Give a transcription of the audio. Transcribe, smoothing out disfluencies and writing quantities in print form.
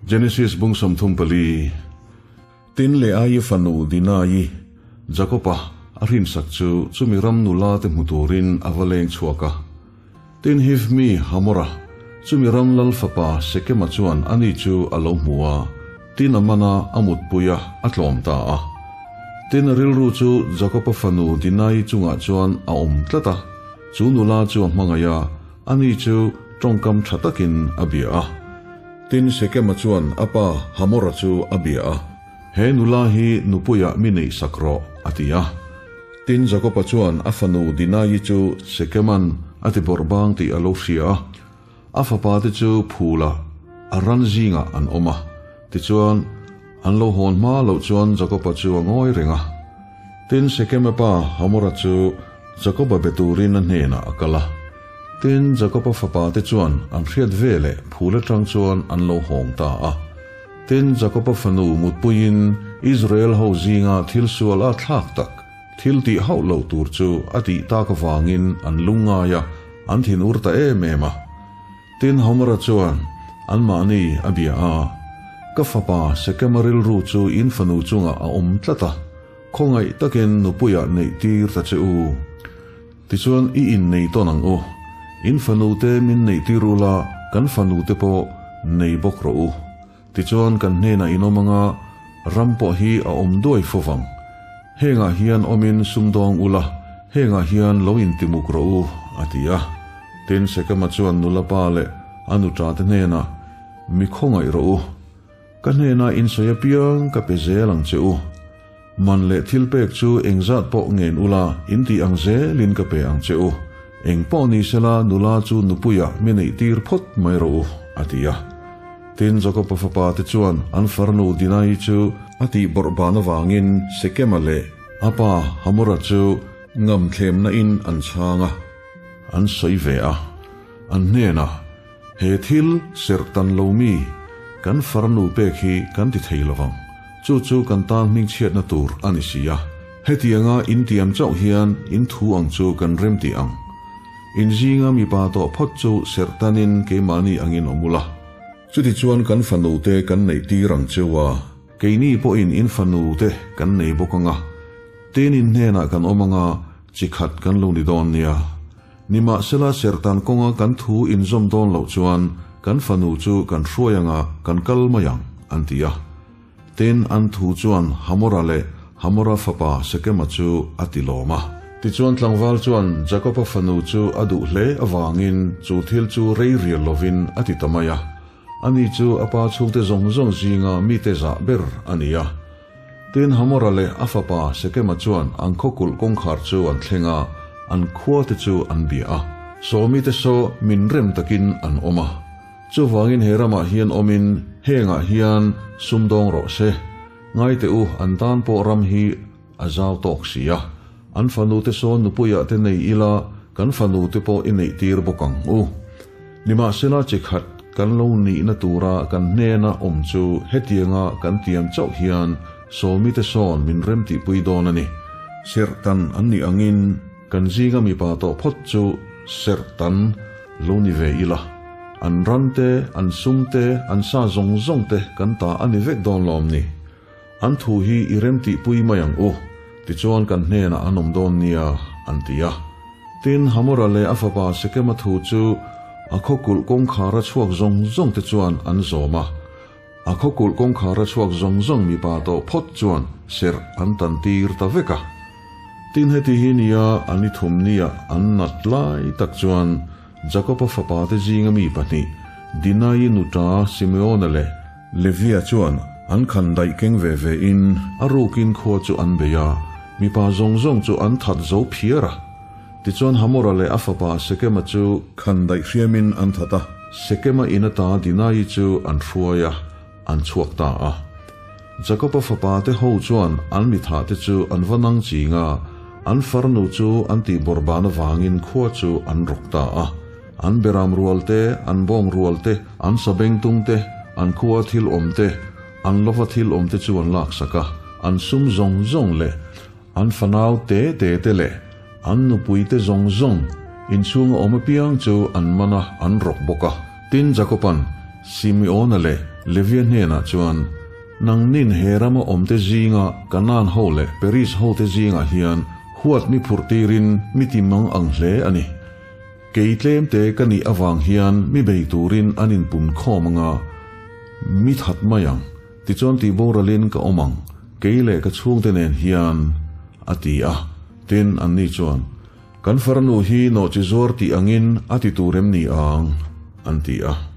Genesis bung 34. Tin Leaii fanu Dinaii, Jakoba a hrinsak chu chumi ram nula te hmu turin a va leng chhuak a. Tin Hiv mi Hamora, chumi ram lal fapa Sekema chuan ani chu a lo hmu a, tin a man a, a mutpui a, a tlawm ta a. Tin a rilru chu Jakoba fanu Dinaii chungah chuan a awm tlat a, chu nula chu a hmangaih a, ani chu tawngkam tha takin a bia a. Tin Sekema chuan a pa Hamora chu a bia a, He nula hi nupuiah mi neih sak rawh, a ti a. Tin Jakoba chuan a fanu Dinaii chu Sekeman a ti bawrh bang tih a lo hria a. A fapa te chu phula a ran zingah an awm a. Tichuan, an lo hawn hma loh chuan Jakoba chu a ngawi reng a. Tin Sekema pa Hamora chu Jakoba be turin a hnenah a kal a. Tin, Jakoba fapa te chuan an hriat ve leh phul atang chuan an lo hawng ta a. Tin, Jakoba fanu mutpuiin Israel ho zinga thil sual a thlak tak, thil tih hauh loh tur chu a tih tak avangin an lungngai a, an thin ur ta em em a. Tin, Homera chuan anmahni a bia a, Ka fapa Sekema rilru chu in fanu chungah a awm tlat a, khawngaih takin nupuiah neih tir ta che u. Tichuan i innei tawn ang u. In fanute min neih tir ula, kan fanute pawh nei bawk rawh u. Tichuan kan hnenah in awm anga, ram pawh hi a awm duai fo vang. Hengah hian awmin sumdawng ula, hengah hian lo intimuk rawh u, a ti a. Tin, Sekema chuan nula pa leh a nuṭa te hnenah, Mi khawngaih rawh u. Ka hnenah in sawi apiang ka pe zel ang che u. Man leh thil pek chu engzat pawh ngen ula in tih ang zelin ka pe ang che u. Eng pawh ni sela nula chu nupuiah mi neih tir phawt mai rawh u, a ti a. Tin, Jakoba fapa te chuan an farnu Dinaii chu a tih bawrh ban avangin Sekema leh a pa Hamora chu ngamthlemna in an chhang a, an sawi ve a, an hnenah, He thil serh tan lo mi kan farnu pek hi kan ti thei lovang. Chu chu kan tan hmingchhiatna tur a ni si a. Hetianga in tiam chauh hian in thu ang chu kan rem tih ang. In zinga mipa tawh phawt chu serh tanin keimahni angin awm ula. Chutichuan kan fanu te kan neih tir ang cheu a. Keini pawhin in fanu te kan nei bawk anga. Tin in hnenah kan awm anga chi khat kan lo ni dawn nia. Nimahsela serhtan kawnga kan thu inzawm dawn loh chuan kan fanu chu kan hruai anga kan kal mai ang, an ti a. Tin, an thu chuan Hamora leh Hamora fapa Sekema chu a ti lawm a. Tichuan tlangval chuan Jakoba fanu chu a duh hle avangin chu thil chu rei rial lovin a ti ta mai a. Ani chu a pa chhungte zawng zawng zinga mite zah ber a ni a. Tin, Hamora leh a fapa Sekema chuan an khawkulh kawngkhar chu an thleng a, an khuate chu an bia a. Sawmite saw min rem takin an awm a. Chuvangin he ramah hian awmin hengah hian sumdawng rawh se. Ngaite u, an tan pawh ram hi a zau tawk si a. An fanute saw nupuiah te nei ila, kan fanute pawh i neih tir bawk ang u. Nimahsela chi khat kan lo nihna tura kan hnena awm chu hetianga kan tiam chauh hian sawmite sawn min remtihpui dawn a ni. Serhtan an nih angin kan zinga mipa tawh phawt chu serhtan lo ni ve ila, an ran te, an sum te, an sa zawng zawng te kan ta a ni vek dawn lawm ni. An thu hi i remtihpui mai ang u, tichuan kan hnenah an awm dawn nia, an ti a. Tin, Hamora leh a fapa Sekema thu chu a khawkulh kawngkhara chhuak zawng zawng te chuan an zawm a. A khawkulh kawngkhara chhuak zawng zawng mipa tawh phawt chuan serh an tan tir ta vek a. Tin, heti hi nia an i thum nia an nat lai tak chuan Jakoba fapa te zinga mi pahnih, Dinai nuta Simeona leh Levia chuan an khan daih keng ve ve in a rukin khua chu an bei a, mipa zawng zawng chu an that zo phiar a. Tichuan Hamora leh a fapa Sekema chu khan daih hriamin an that a, Sekema in ata Dinai chu an hruai a, an chhuak ta a. Jakoba fapa te ho chuan an mitha te chu an va nang ching a, an farnu chu an tih bawrhban avangin khua chu an rawk ta a. An beram rual te, an bawng rual te, an sabengtung te, an khua thil awm te, an lova thil awm te chu an laksak a, an sum zawng zawng leh an fanau te te te leh an nupui te zawng zawng inchhunga awm apiang chu an man a, an rawk bawk a. Tin, Jakoba'n Simeona leh Levia hnenah chuan, Nangnin he rama awmte zinga Kanaan ho leh Periz hote zingah hian huat mi phurh tirin mi ti mang ang hle a ni. Kei tlemte ka nih avang hian mi bei turin an inpun khawm anga mi that mai ang, tichuan tih boralin ka awm ang, kei leh ka chhungte nen hian, a ti a. Tin, anni chuan, Kan farnu hi nawhchi zuar tih angin a ti tur em ni ang? an ti a.